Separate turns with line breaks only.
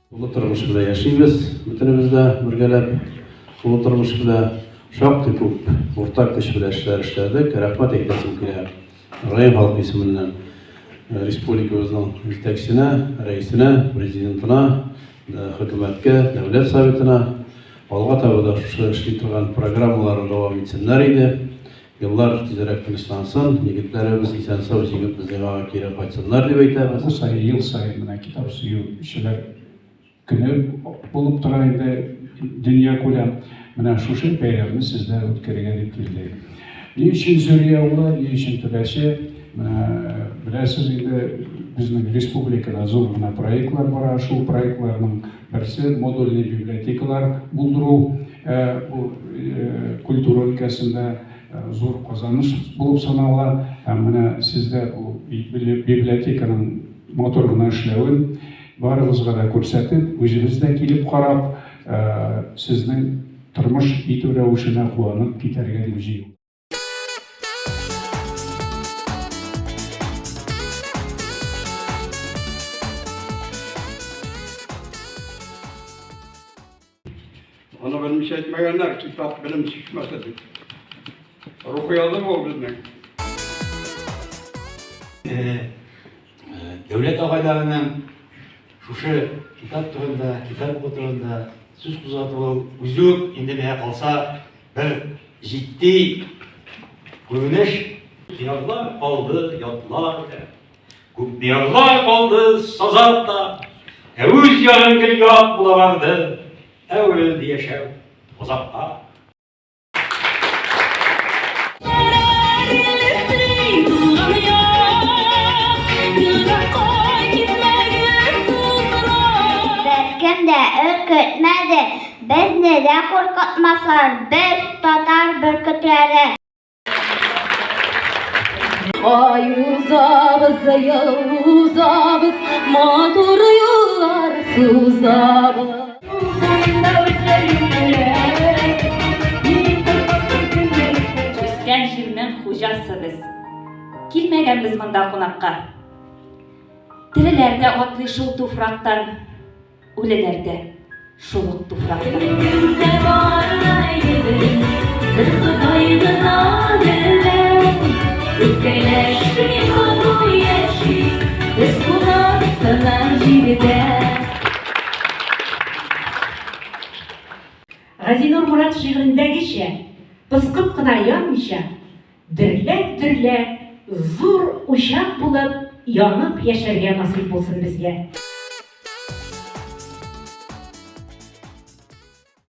Тулы тормыш белән яшибез, бөтенебез дә бергәләп. Тулы тормыш белән шактый күп уртак көч белән эшләр эшләдек. Рәхмәт әйтәсем килә район халкы исеменнән республикабызның җитәкчесенә, рәисенә, президентына, хөкүмәткә, дәүләт советына. Алга таба да шушы эшли торган программаларын дәвам итсеннәр иде. Еллар тизрәк тынычлансын, егетләребез исән-сау җиңеп безнең аңа кире кайтсыннар дип әйтәбез.
Бу саен, ел саен менә китап сөючеләр көне булып тора инде дөньякүләм. Менә шушы бәйрәмне сездә үткәрергә дип килдек. Ни өчен Зөрия улы, ни өчен Теләче? Менә беләсез инде, безнең республикада зур гына проектлар бара. Шул проектларның берсе модульный библиотекалар булдыру. Бу культура өлкәсендә зур казаныш булып санала. Һәм менә сездә бу библиотеканың матур гына эшләвен барыгызга да күрсәтеп, үзебез дә килеп карап, сезнең тормыш итү рәвешенә куанып китәргә дип җыелдык.
Аны белмичә әйтмәгәннәр, китап белем чишмәсе дип. Рухи азык ул безнең.
Дәүләт агайларының шушы китап турында, китап уку турында сүз кузгатуы үзе үк инде миңа калса бер җитди күренеш. Ярлар калды, ятлар белән. Күп ярлар калды сазап та, Ә үз ярың гел ят була барды, Әверелде яшәү газапка.
Беркем дә өркетмәде, безне дә куркытмаслар, без татар бөркетләре.
Ай узабыз, ел узабыз, матур юллар сузабыз.
Үскән җирнең хуҗасы без. Килмәгәнбез монда кунакка. Тереләр дә атлый шул туфрактан. Үлеләр дә шул ук туфракта.
Кемдә бар гаебем, бер Ходай гына белә. Үпкәләшми матур яши, без кунак кына җирдә.
Газинур Морат шигырендәгечә, пыскып кына янмыйча, дөрләп-дөрләп, зур учак булып янып яшәргә насыйп булсын безгә.